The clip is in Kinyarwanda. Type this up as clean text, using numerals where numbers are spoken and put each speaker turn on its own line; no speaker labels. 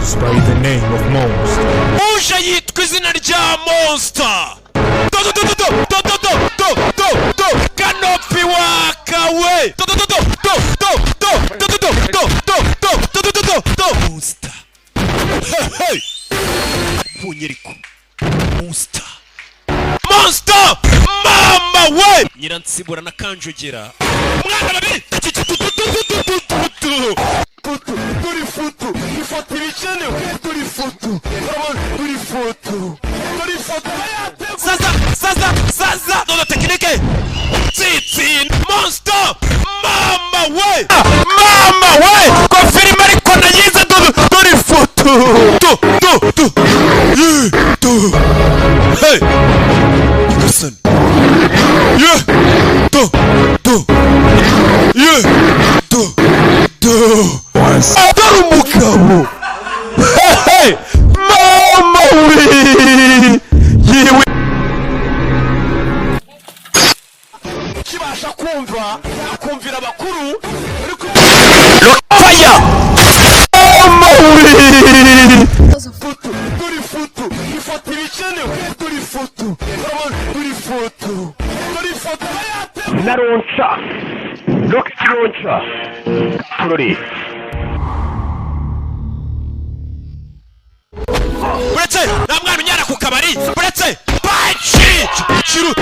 Goes by the name of Monster.
Uje yitwa izina rya Monster. Do do do do do do do do do do canopy wakawe. Do do do do do do do do do do do do do do do do do Monster. Hey, hey! Mbonye ariko Monster, Monster, mama we! Nyiransibura na Kanjogera, umwana babiri.
Dore ifoto, ifoto ibikenewe. Dore ifoto, dore ifoto, dore ifoto.
Saza, saza, saza! Dodo tekinike tsitsi. Monster, mama we, mama we! Ko filime ariko nayize. Dodo, dore ifoto. Do do do ye do. Hey, nyagasani! Ye do do ye do do. Dore umugabo. Hey, mama we, yewe!
Kibasha kumva, akumvira abakuru uri.
Fire, mama we!
Ifoto, dore ifoto, ifoto ibikenewe. Dore ifoto, dore ifoto, dore ifoto.
Na launcher, rocket launcher, turori.
Uretse nta mwana unyara ku kabari, uretse baci kiru.